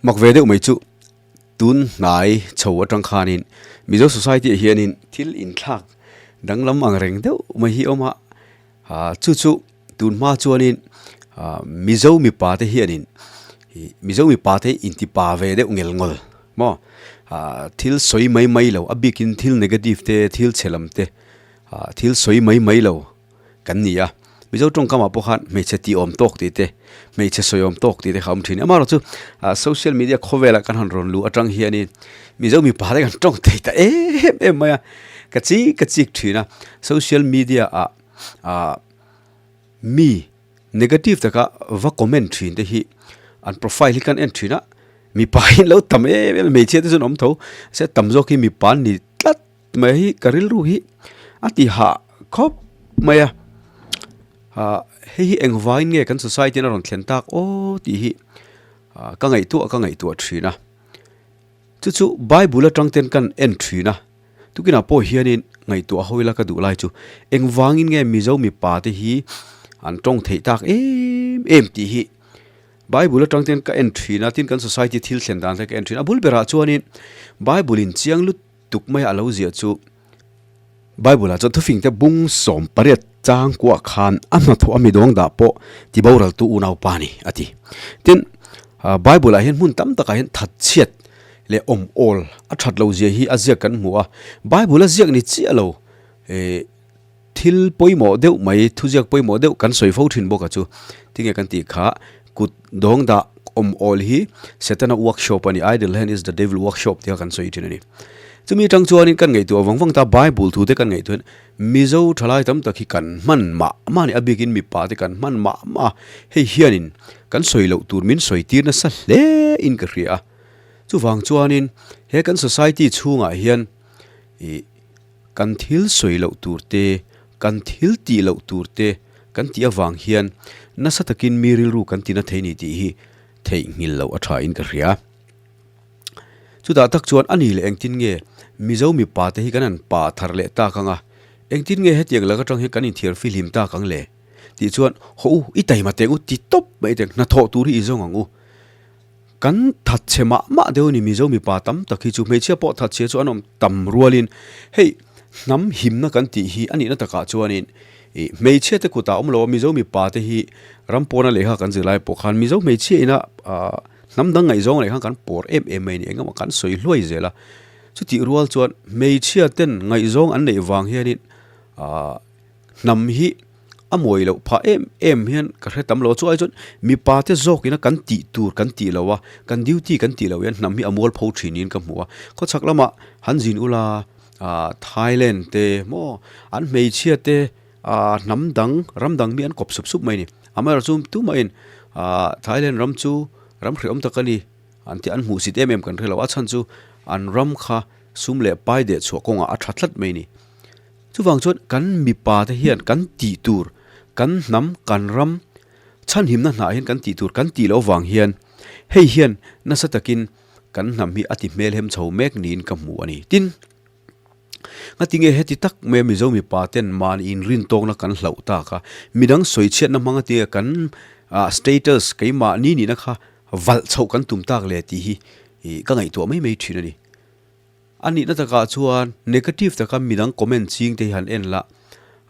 Mak ve deuh mai chu tun hnai chho atang khanin Mizo society ah hianin thil inthlak danglam ang reng deuh mai hi a awm a, ah chu chu tun hma chuanin ah Mizo mipa te hianin ih Mizo mipa te inti pa ve deuh ngel ngawl maw ah thil sawi mai mai lo a bikin thil negative te thil chhe lam te ah thil sawi mai mai lo. Kan ni a, Mizo tawngkamah pawh khan hmeichhe tih awm tawk tih te, hmeichhe sawi awm tawk tih te kha a awm thin. Amaherawhchu social media khawvelah kan han rawn luh atang hianin Mizo mipa te kan tawng thei ta em em mai a, ka chik ka chik thin a. Social media ah ah mi negative taka va comment thin te hi an profile hi kan en thin a, mipa hi an lo tam em em a, hmeichhia te chu an awm tho, mahse tam zawk hi mipa an ni tlat. Mai hi ka rilru hi a ti hah khawp mai a, ah hei hi engvangin nge kan society in a rawn thlen tak aw tih hi ah ka ngaihtuah ka ngaihtuah thin a, chu chu bible atang ten kan en thin a, tukinah pawh hianin ngaihtuah ho ila ka duh lai chu engvangin nge mizo mipa te hi an tawng theih tak em em tih hi bible atang ten ka en thin a, tin kan society thil thlen dan te ka en thin a, a bul berah chuanin bible in chiang lut. Tuk mai a lo ziah chu Bible ah chuan thufing te bung 18 chang kuah khan a hnathawh a mi dawng dah pawh ti boral tu unau pa ni a ti. Tin, Bible ah hian hmun tam takah hian thatchhiat leh awm awl a that lo zia hi a ziak kan hmu a. Bible a ziak ni chiah lo thil pawimawh deuh mai, thuziak pawimawh deuh kan sawi fo thin bawk a chu. Tinge kan tih kha kut dawng dah awm awl hi Setana workshop a ni, idle hand is the devil workshop tia kan sawi thin a ni. Chumi atang chuanin kan ngaihtuah vang vang ta Bible thu te kan ngaihtuah hian Mizo thalai tam tak hi kan hman mah mah a ni, a bikin mipa te kan hman mah mah a, hei hianin kan sawi loh tur min sawi tir nasa hle in ka hria a. Chuvang chuanin he kan society chhungah hian ih Kan thil sawi loh tur te, kan thil tih loh tur te kan tih avang hian nasa takin mi rilru kan tina thei ni tih hi theihnghilh loh a tha in ka hria. Chutah tak chuan a ni leh engtin nge Mizo mipa te hi kan han pa thar leh tak ang a, engtin nge hetiang lak atang hian kan inthiar fihlim tak ang le? Tih chuan haw u, i taima teng u ti tawp mai teng, hnathawh tur hi i zawng ang u. Kan thatchhe mah mah deuh a ni Mizo mipa tam tak hi chu hmeichhia pawh thatchhia chu an awm tam rualin hei hnam himna kan tih hi a nihna takah chuanin ih hmeichhia te kutah awm lo a Mizo mipa te hi ram pawna lehkha kan zirlai pawh khan Mizo hmeichhia ina ah hnam dang ngaihzawng leh khan kan pawr em em mai a ni engemaw kan sawi hluai zel a chutih rual chuan hmeichhia ten ngaihzawng an neih vang hianin ah hnam hi a mawi loh phah em em hian ka hre tam lo a chuai chuan mipa te zawk ina kan tih tur kan tih loh a kan duty kan tih loh hian hnam hi a mual pho thin in ka hmu a khawchhak lamah han zin ula ah Thailand te maw an hmeichhia te ah hnam dang ram dang mi an kawp sup sup mai a ni amaherawhchu chu tumahin ah Thailand ram chu ram hrehawm tak a ni an tih an hmuhsit em em kan hre lo a chhan chu an ram kha sum leh pai deh chhuah kawngah a tha tlat mai a ni. Chuvang chuan kan mipa te hian kan tih tur, kan hnam, kan ram chhanhimna hnah hian kan tih tur kan tih loh vang hian hei hian nasa takin kan hnam hi a ti hmelhem chho mek niin ka hmu a ni. Tin, ngatinge heti tak mai a Mizo mipa ten mahni inrintawkna kan hlauh tak a, midang sawichhiatna hmang atia kan status keimahni nihna kha valh chhoh kan tum tak le tih hi ka ngaihtuah mai mai thin a ni. A nihna takah chuan negative taka midang comment ching te hi han en la,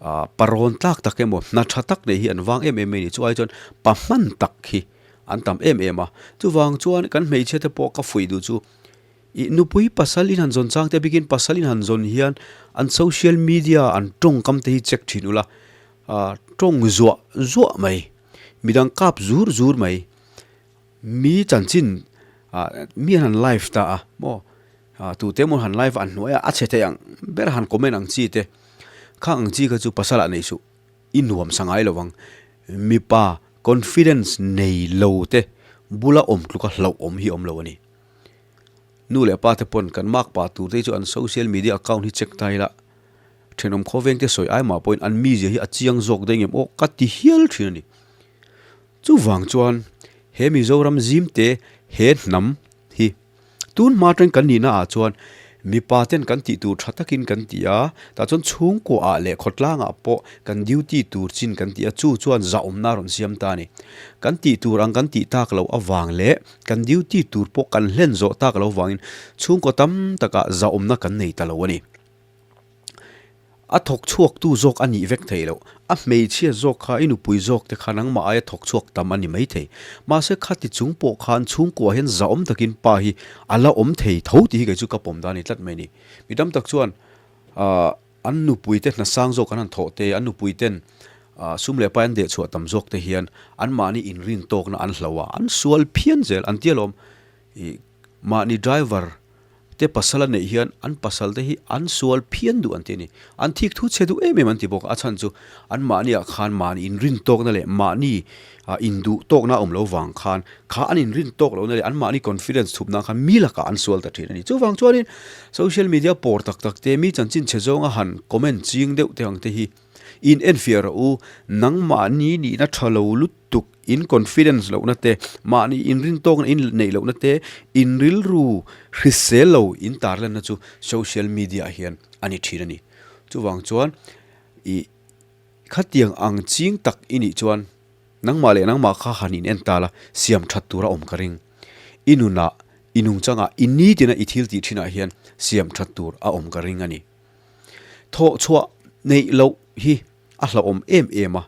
ah parawn tlak tak emaw hna tha tak nei hi an vang em em mai a ni. Chu ai chuan pa hman tak hi an tam em em a. Chuvang chuan kan hmeichhia te pawh ka fuih duh chu ih nupui pasal in han zawn chang te bikin pasal in han zawn hian an social media an tawngkam te hi check thin ula, ah tawng zuah zuah mai, midang kap zur zur mai. Mi chanchin ah mi an han live ta a maw ah tute emaw han live a an hnuai a a chhe thei ang ber han comment ang chi te khang ang chi kha chu pasal ah nei suh i nuam sa ngai lo ang mipa confidence nei lo te bula awm tluka hlauh awm hi awm lo a ni nu leh pa te pawn kan mark pah tur te hi chu an social media account hi check ta ila thenawm khawveng te sawi ai mah pawhin an mizia hi a chiang zawk daih ngem aw ka ti hial thin a ni. Chuvang chuan he Mizoram zimte he hnam hi tun hma atang kan nihna ah chuan Mipa ten kan tih tur tha takin kan ti a, tah chuan chhungkua ah leh khawtlang ah pawh kan duty tur chin kan ti a, chu chuan zahawmna a rawn siam ta a ni. Kan tih tur ang kan tih tak loh avang leh kan duty tur pawh kan hlen zawh tak loh avangin chhungkaw tam takah zahawmna kan nei ta lo a ni. A thawk chhuaktu zawk a nih vek thei loh. A hmeichhia zawk kha i nupui zawk te kha nangmah aia thawk chhuak tam a ni mai thei. Mahse khati chung pawh khan chhungkua hian zahawm takin pa hi a la awm thei tho tih hi kei chu ka pawm dan a ni tlat mai a ni. Mi tam tak chuan ahh an nupui te hna sang zawk an han thawh te, an nupui ten ahh sum leh pai an dehchhuah tam zawk te hian anmahni inrin tawkna an hloh a, an sual phian zel an tia lawm. Ih mahni driver te pasal a neih hian an pasal te hi an sual phian duh an ti a ni. An thik thu chhe duh em em an ti bawk a, a chhan chu an mahniah khan mahni inrin tawkna leh mahni induh tawkna a awm lo vang khan kha an inrin tawk lohna leh an mahni confidence thup nan khan mi lakah an sual ta thin a ni. Chuvang chuanin social media pawr tak tak te mi chanchin chhe zawnga han comment ching deuh te ang te hi in enfiah rawh u, nangmahni nihna tha lo lut tuk in confidence lohna te, mahni inrin tawkna in neih lohna te, in rilru hrisel lo in tarlanna chu social media ah hian a ni thin a ni. Chuvang chuan ih khatiang ang ching tak i nih chuan nangmah leh nangmah kha han in en ta la, siam that tur a awm ka ring. I nunah, i nungchangah, i nitina i thil tih thinah hian siam that tur a awm ka ring a ni. Thawh chhuah neih loh hi a hlauhawm em em a.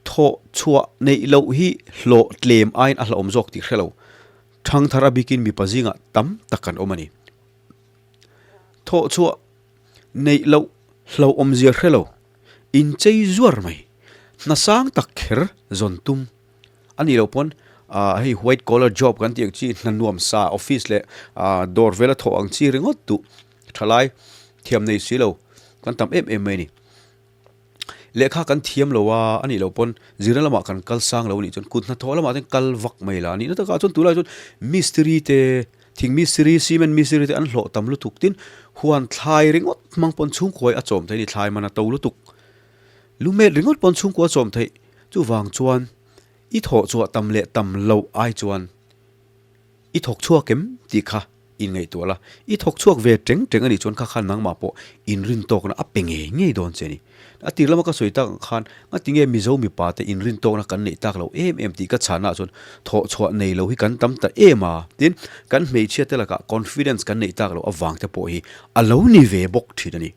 Thawh chhuah neih loh hi hlawh tlem aiin a hlauhawm zawk tih hre lo. Thangthar a bikin mipa zingah tam tak kan awm a ni. Thawh chhuah neih loh hlauhawmzia hre lo, inchei zuar mai, hna sang tak kher zawn tum a nih loh pawn hei white collar job kan tih ang chi hna nuam sa office leh dawr vela thawh ang chi ringawt duh thalai thiam nei si lo kan tam em em mai a ni. Lehkha kan thiam lo a, a nih loh pawn zirna lamah kan kal sang lo a nih chuan kut hnathawh lamah te kal vak mai la a nih na takah chuan tunlai chuan mistiri te thing mistiri cement mistiri te an hlawh tam lutuk tin huan thlai ringawt hmang pawn chhungkuai a chawm theih a ni thlai man a to lutuk lumet ringawt pawn chhungkua a chawm theih chuvang chuan i thawh chhuah tam leh tam loh ai chuan I thawk chhuak em? tih kha inngaihtuah la. I thawk chhuak ve teng teng a nih chuan kha khan nangmah pawh inrin tawkna a pe ngei ngei dawn che a ni. A tir lama ka sawi tak ang khan ngatinge Mizo mipa te inrin tawkna kan neih tak lo em em tih ka chhanah chuan thawh chhuah nei lo hi kan tam ta em a, tin kan hmeichhia te lakah confidence kan neih tak loh avang te pawh hi a lo ni ve bawk thin a ni.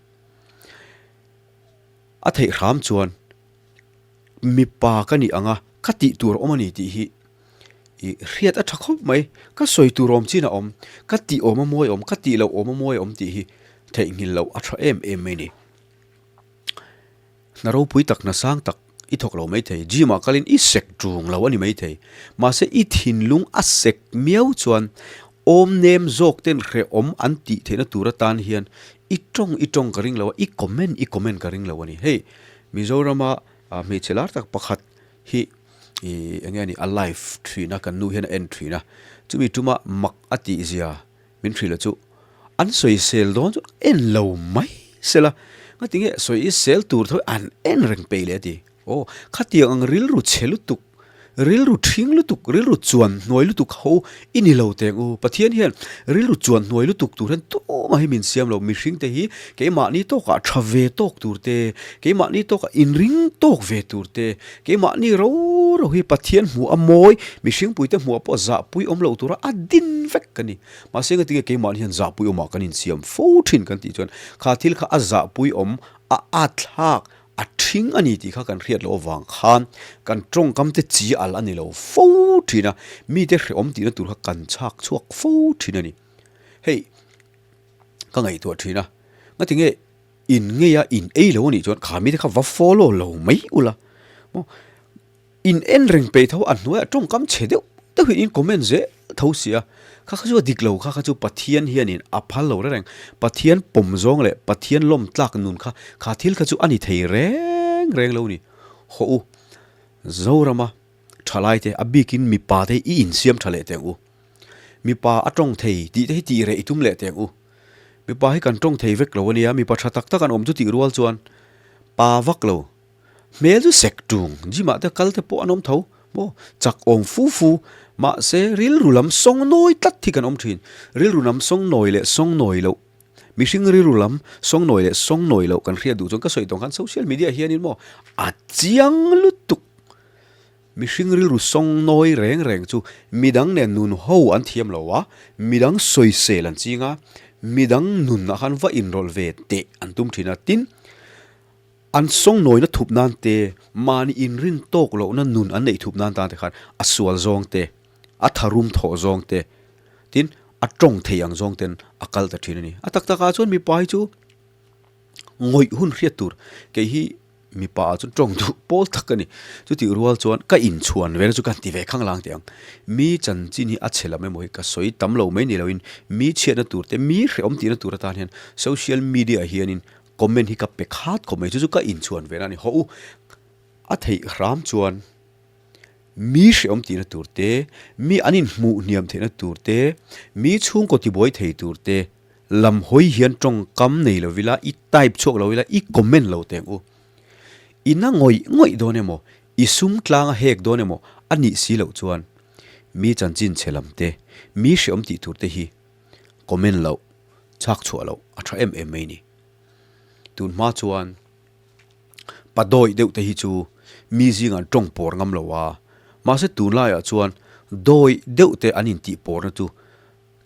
A theih hram chuan mipa ka nih ang a, ka tih tur awm a ni tih hi I hriat a tha khawp mai, ka sawi tur awm chin a awm, ka tih awm a mawi awm, ka tih loh awm a mawi awm tih hi theihnghilh loh a tha em em mai ni. Hna ropui tak, hna sang tak i thawk lo mai thei, gym ah kalin i sek ṭung lo a ni mai thei, mahse i thinlung a sek miau chuan awm nem zawk ten hrehawm an tih theihna tur atan hian i tawng i tawng ka ring lo a, i comment i comment ka ring lo a ni. Hei Mizorama hmeichhe lar tak pakhat hi ih eng nge ni a live thin a kan nu hian a en thin a chumi tuma mak a tih zia min hrilh a chu an sawisel dawn chu en lo mai sela ngati nge sawisel tur tho an en reng peih leh a ti aw khatiang ang rilru chhe lutuk rilru thing lutuk rilru chuan hnuai lutuk ho i ni lo teng u Pathian hian rilru chuan hnuai lutuk tur hian tumah hi min siam lo mihring te hi keimahni tawkah tha ve tawk tur te keimahni tawkah inring tawk ve tur te Keimahni ro ro hi Pathian hmuh a mawi, mihringpuite hmuh ah pawh zahpui awm loh tura a din vek ka ni. Mahse ngatinge keimahni hian zahpui awmah kan insiam fo thin kan tih chuan kha thil kha a zahpui awm, a atthlak, a thing a ni tih kha kan hriat loh avang khan kan tawngkam te chi al a ni lo fo thin a, mite hrehawm tihna tur kha kan chhak chhuak fo thin a ni. Hei ka ngaihtuah thin a, ngatinge In ngei a in ei lo a nih chuan kha mite kha va follow lo mai ula maw in en reng peih tho a hnuaiah tawngkam chhe deuh deuh in comment zel tho si a kha kha chu a dik lo kha kha chu Pathian hianin a phal lo reng Pathian pawm zawng leh Pathian lawm tlak nun kha kha thil kha chu a ni thei reng reng lo ni hawh u Zorama thalai te a bikin mipa te i insiam tha leh teh ang u. Mipa a tawng thei tih te hi tih reh i tum leh teh ang u. Mipa hi kan tawng thei vek lo a nia, mipa tha tak tak an awm chu tih rual chuan pa vak lo. Hmel chu sek tung, gym ah te kal te pawh an awm tho. Maw? Chak awm fu fu. Mahse, rilru lam sawngnawi tlat hi kan awm thin. Rilru lam sawngnawi leh sawngnawi loh, mihring rilru lam sawngnawi leh sawngnawi loh kan hriat duh chuan ka sawi tawng khan social media hianin maw a chiang lutuk. Mihring rilru sawngnawi reng reng chu midang nen nun ho an thiam lo a, midang sawisel an ching a, midang nunah khan va inrawlh ve teh an tum thin a. Tin, an sawngnawina thup nan te, mahni inrin tawk lohna nun an neih thup nan tan te khan a sual zawng te, a tharum thawh zawng te, tin, a tawng thei ang zawng ten a kal ta thin a ni. A tak takah chuan mipa hi chu ngawih hun hriat tur kei hi Mipa ah chuan tawng duh pawl tak a ni. Chutih rual chuan ka inchhuan ve na chu ka han ti ve khang lang teh ang. Mi chanchin hi a chhe lam emaw hi ka sawi tam lo mai ni loin mi chhiatna tur te, mi hrehawm tihna tur atan hian social media ah hianin comment hi ka pe khat khawp mai. Chu chu ka inchhuan ve na a ni. Haw u, a theih hram chuan mi hrehawm tihna tur te, mi an inhmuh hniam theihna tur te, mi chhungkaw tibuai thei tur te, Lam hawi hian tawngkam nei lo ila, i type chhuak lo ila, i comment lo teng u. I na ngawih ngawih dawn emaw, i sum tlang a hek dawn emaw a nih si loh chuan mi chanchin chhe lam te, mi hreawm tih tur te hi comment loh, chhak chhuah loh a tha em em mai ni. Tun hma chuan pa dawih deuh te hi chu mi zingah an tawng pawr ngam lo a, mahse tunlaiah chuan dawih deuh te an intih pawrna chu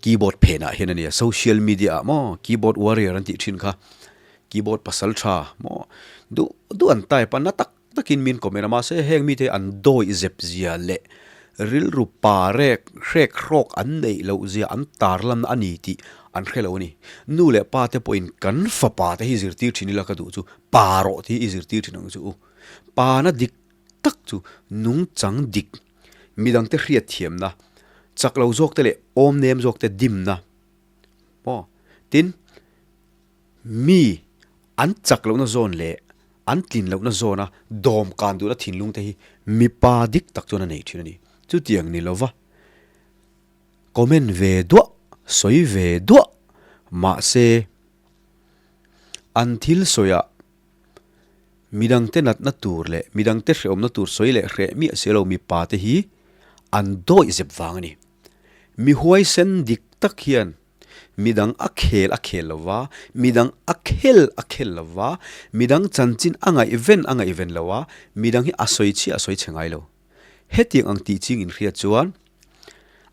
Keyboard phenah hian a nia, social media ah maw keyboard warrior an tih thin kha, keyboard pasal tha maw duh duh an type a, na tak takin min comment a, mahse heng mite hi an dawih zep zia leh rilru pa rek hrek hrawk an neih loh zia an tarlan a ni tih an hre lo a ni. Nu leh pa te pawhin kan fapa te hi zirtir thin ila ka duh chu pa rawh tih hi i zirtir thin ang chu u. Pa na dik tak chu nungchang dik Midangte hriatthiamna, chak lo zawkte leh awm nem zawkte dimna maw? Tin, mi an chak lohna zawn leh an tlin lohna zawna dawm kan duhna thinlungte hi mipa dik tak chuan a nei thin a ni. Chutiang ni lova comment ve duah, sawi ve duah mahse an thil sawiah Midangte natna tur leh midangte hrehawmna tur sawi leh hreh miah si lo mipa te hi an dawih zep vang a ni. Mi huaisen dik tak hian midang a khel a khel lo va, midang a khel a khel lo va, midang chanchin a ngaihven a ngaihven lo a, midang hi a sawi chhiah a sawi chhe ngai lo. Hetiang ang tih ching inhriat chuan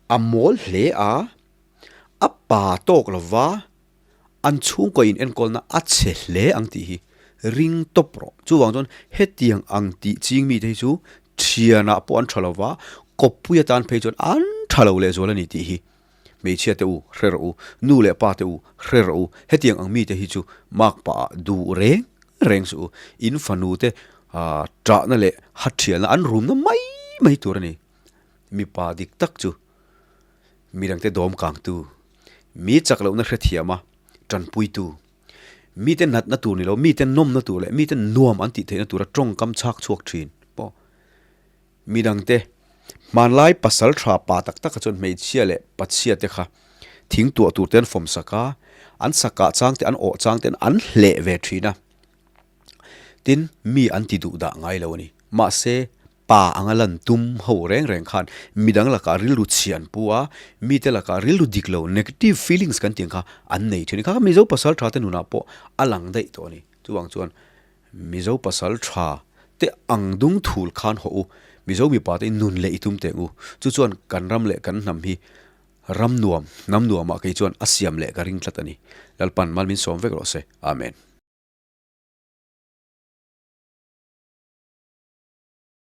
a mawl hle a, a pa tawk lo va, An chhungkaw in enkawlna a chhe hle ang tih hi ring tawp rawh. Chuvang chuan hetiang ang tih ching mite hi chu thianah pawh an tha lo va, kawppui atan phei chuan an tha lo lehzual a ni tih hi hmeichhia te u hre rawh u, nu leh pa te u hre rawh u. Hetiang ang mite hi chu mark pah ah duh reng reng suh u. In fanu te tahna leh hathialna an rumna mai mai tur a ni. Mipa dik tak chu Midangte dawm kangtu, mi chak lohna hrethiama tanpuitu, mite natna tur ni lo, mite nawmna tur leh mite nuam an tih theihna tura tawngkam chhak chhuak thin pawh midangte hmanlai pasal tha pa tak taka chuan hmeichhia leh pachhia te kha thing tuah tur te an fawm sak a, an sakah chang te an awh chang ten an hleh ve thin a, tin mi an ti duh dah ngai lo a ni. Mahse Pa anga lan tum ho reng reng khan midang lakah rilru chhia an pu a, mite lakah rilru dik lo, negative feelings kan tih ang kha an nei thin a ni. Kha kha Mizo pasal tha te nunah pawh a lang daih tawh a ni. Chuvang chuan Mizo pasal tha te ang dung thul khan hawh u, Mizo mipa te nun leh i tum teh ang u. Chu chuan kan ram leh kan hnam hi ram nuam, hnam nuamah kei chuan a siam leh ka ring tlat a ni. Lalpan mal min sawm vek rawh se. Amen.